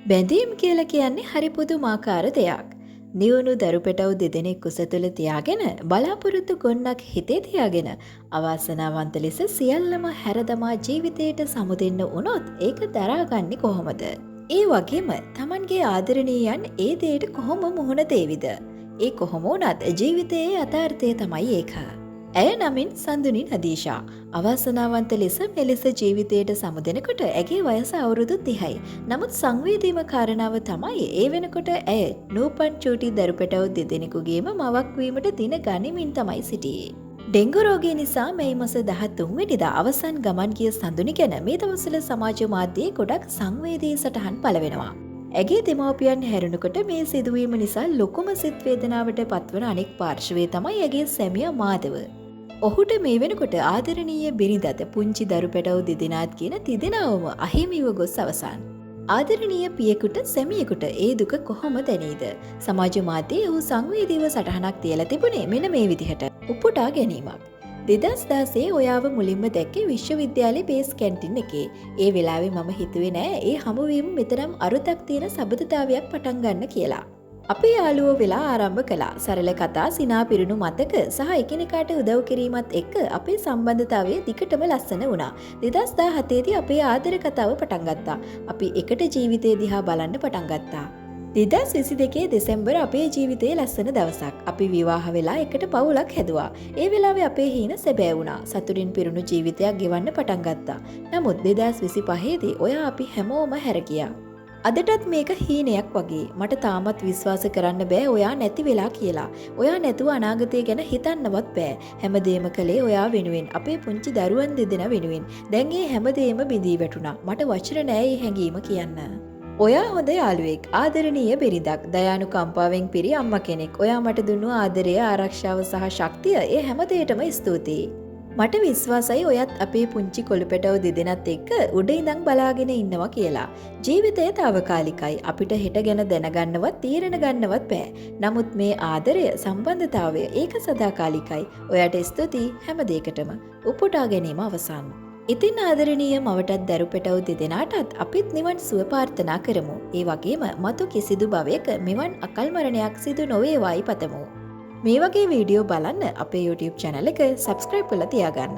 බැඳීම් කියලා කියන්නේ හරි පුදුමාකාර දෙයක්. නිවුණු දරු පැටව් දෙදෙනෙක් කුස තුළ තියාගෙන, බලාපොරොත්තු ගොන්නක් හිතේ තියාගෙන, අවාසනාවන්ත ලෙස සියල්ලම හැරදමා ජීවිතයට සමුදෙන්න වුණොත් ඒක දරාගන්නේ කොහොමද? ඒ වගේම තමන්ගේ ආදරණීයන් ඒ දෙයට කොහොම මුහුණ දේවිද? ඒ කොහොම වුණත් ජීවිතයේ යථාර්ථය තමයි ඒක. ඇය නමින් සඳුනි නදීෂා. අවාසනාවන්ත ලෙස මෙලෙස ජීවිතයට සමුදෙනකොට ඇගේ වයස අවුරුදු 30යි. නමුත් සංවේදීම කාරණාව තමයි ඒ වෙනකොට ඇය නූපන් චූටි දරු පැටව් දෙදෙනෙකුගේම මවක් වීමට දින ගනිමින් තමයි සිටියේ. ඩෙංගු රෝගය නිසා මැයි මස 13 වෙනිදා අවසන් ගමන් ගිය සඳුනි ගැන මේ දවස්වල සමාජ මාධ්‍යයේ ගොඩක් සංවේදී සටහන් පළ වෙනවා. ඇගේ දෙමව්පියන් හැරුණකොට මේ සිදුවීම නිසා ලොකුම සිත් වේදනාවට පත්වන අනෙක් පාර්ශවය තමයි ඇගේ සැමියා මාධව. ඔහුට මේ වෙනකොට ආදරණීය බිරිඳත් පුංචි දරු පැටව් දෙදෙනාත් කියන තිදෙනාවම අහිමිව ගොස් අවසන්. ආදරණීය පියෙකුට සැමියෙකුට ඒ දුක කොහොම දැනේද? සමාජ මාධ්‍යයේ ඔහු සංවේදීව සටහනක් තියලා තිබුණේ මෙන්න මේ විදිහට. උපුටා ගැනීමක්. 2016 ඔයාව මුලින්ම දැක්කේ විශ්වවිද්‍යාලේ බේස් කැන්ටින් එකේ. ඒ වෙලාවේ මම හිතුවේ නෑ ඒ හමුවීම මෙතරම් අරුතක් තියෙන සබඳතාවයක් පටන් ගන්න කියලා. අපේ යාළුවෝ වෙලා ආරම්භ කළා. සරල කතා, සිනා පිරුණු මතක සහ එකිනෙකාට උදව් කිරීමත් එක්ක අපේ සම්බන්ධතාවය දිගටම ලස්සන වුණා. 2017 දී අපේ ආදර කතාව පටන් ගත්තා. අපි එකට ජීවිතය දිහා බලන්න පටන් ගත්තා. 2022 දෙසැම්බර් අපේ ජීවිතයේ ලස්සන දවසක්. අපි විවාහ වෙලා එකට පවුලක් හැදුවා. ඒ වෙලාවේ අපේ හීන සැබෑ වුණා. සතුටින් පිරුණු ජීවිතයක් ගෙවන්න පටන් ගත්තා. නමුත් 2025 දී ඔයා අපි හැමෝම හැර ගියා. අදටත් මේක හීනයක් වගේ. මට තාමත් විශ්වාස කරන්න බෑ ඔයා නැති වෙලා කියලා. ඔයා නැතුව අනාගතය ගැන හිතන්නවත් බෑ. හැමදේම කළේ ඔයා වෙනුවෙන්. අපේ පුංචි දරුවන් දෙදෙනා වෙනුවෙන්. දැන් ඒ හැමදේම බිඳී වැටුණා. මට වචන නෑ ඒ හැඟීම කියන්න. ඔයා හොඳ යාළුවෙක්, ආදරණීය බිරිඳක්, දයානුකම්පාවෙන් පිරි අම්මා කෙනෙක්. ඔයා මට දුන්නු ආදරය, ආරක්ෂාව සහ ශක්තිය ඒ හැම දෙයකටම ස්තුතියි. මට විශ්වාසයි ඔයත් අපේ පුංචි කොළු පැටව් දෙදෙනත් එක්ක උඩ ඉඳන් බලාගෙන ඉන්නවා කියලා. ජීවිතය තාවකාලිකයි. අපිට හෙට ගැන දැනගන්නවත් තීරණ ගන්නවත් බෑ. නමුත් මේ ආදරය, සම්බන්ධතාවය ඒක සදාකාලිකයි. ඔයාට ස්තුතියි හැම දෙයකටම. උපුටා ගැනීම අවසන්. ඉතින් ආදරණීය මවටත් දරු පැටව් දෙදෙනාටත් අපිත් නිවන් සුව ප්‍රාර්ථනා කරමු. ඒ වගේම මතු කිසිදු භවයක මෙවන් අකල් මරණයක් සිදු නොවේවායි පතමු. මේ වගේ වීඩියෝ බලන්න අපේ YouTube channel එක subscribe කරලා තියාගන්න.